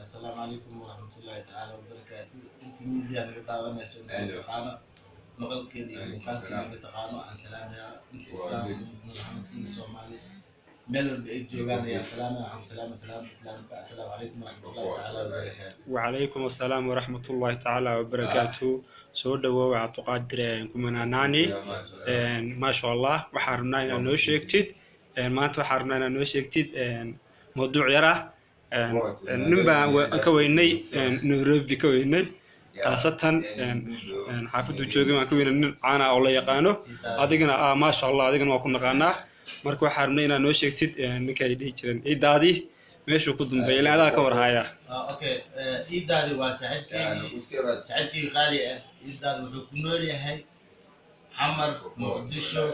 Assalaamu calaykum waraxmatullaahi tacaala wabarakaatu. Inta media naga daawanayso, inta taqaano maqalkeena iyo muuqaalkeena, inta taqaano aan salaamayaa. Inta Islaamka, inta Maxamed, inta Soomaali meel walba ay joogaan ayaan salaamaya. Waxaan ku salaamaya salaamta Islaamka. Assalaamu calaykum waraxmatullaahi tacaala wabarakaatu. Wacalaykum assalaam waraxmatullaahi tacaala wabarakaatu. Soo dhawoow, Cabdiqaadir Kumananaani. Maasha Allah, waxaan rabnaa inaad noo sheegtid maanta, waxaan rabnaa inaad noo sheegtid mawduuc yar ah. Nin baan ka weynay Nairobi, ka weynay khaasatan xaafaddu joogay baan ka weynay, nin caana oo la yaqaano. Adigana maasha Allah, adigana waa ku naqaanaa. Marka waxaan rabnay inaad noo sheegtid ninka ay dhihi jireen Ciidaadi meeshuu ku dambeeyay, ilaan adaa ka warhaya. Okay, Ciidaadi waa saaxiibkeygii, saaxiibkeygi qaali ah. Ciidaadi wuxuu ku nool yahay Xamar, Muqdisho,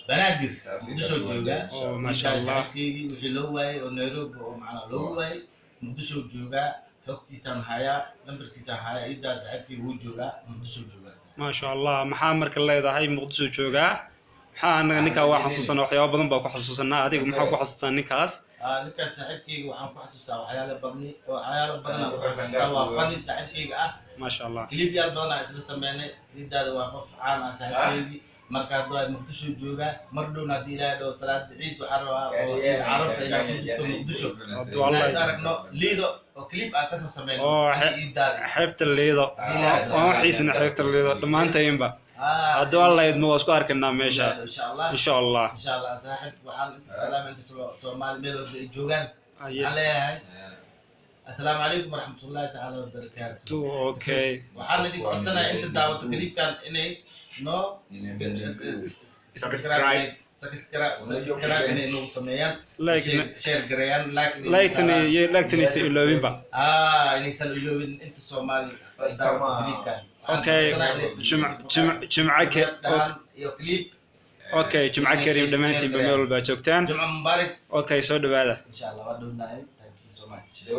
Banaadir, Muqdisho joogaa. Oh, maasha Ciidaadi Allah. saaxiibkeygii wixii loo waayey oo Nairobi oo macnaa loogu waayey, Muqdisho joogaa. Xogtiisaan hayaa, lambarkiisaan hayaa. Ciidaadi saaxiibkeygi wuu joogaa, Muqdisho joogaa. Maasha Allah. Maxaa marka leedahay Muqdisho joogaa? Maxaa anaga ninkaa waa xasuusanaa, waxyaaba badan baa ku xasuusanaa. Adiga maxaa ku xasuustaa ninkaas? Ninkaas saaxiibkeyga waxaan ku xasuustaa waxyaalo badni, waxyaalo badan aan ku xasuustaa. Waa funny saaxiibkeyga ah. Maasha Allah. Clipyaal badan aan isla sameynay. Ciidaada waa qof caan ah saaxiibkeygii. Marka hadda waa Muqdisho joogaa. Mar dhowna haddii Ilaahay dhaho, salaada Ciid waxaan rabaa oo Ciid Carafa inaan ku jirto Muqdisho, inaan is aragno Liido oo clip aan kasoo sameyno. Oo, aniga Ciidaadi. Xeebta Liido waan waxiisna, xeebta Liido dhammaantaynba. Haddii Alla idmo, waa isku arkaynaa meesha. Insha Allah. Insha Allah. Insha Allah, saaxiib. Waxaan inta salaam inta Soomaali meel walba ay joogaan. Aye. Waxaan leeyahay assalaamu calaykum waraxmatullaahi tacaala wabarakaatu. Okay. Waxaan idinka codsanayaa inta daawato clipkan inay noo subscribe, subscribe inay nagu sameeyaan, Like. Share gareeyaan, like inay Like-tani saaraan. Iyo like-tanaysa iloobinba. Inaysan iloobin inta Soomaali daawato clipkan. Waxaan Okay. codsanayaa inay dhahaan iyo clip. Okay, Jumco Kariim dhammaantiinba meel walbaa joogtaan. Jumco mubaarak. Okay, soo dhawaada. Insha Allah, waa dhownahay. Thank you so much.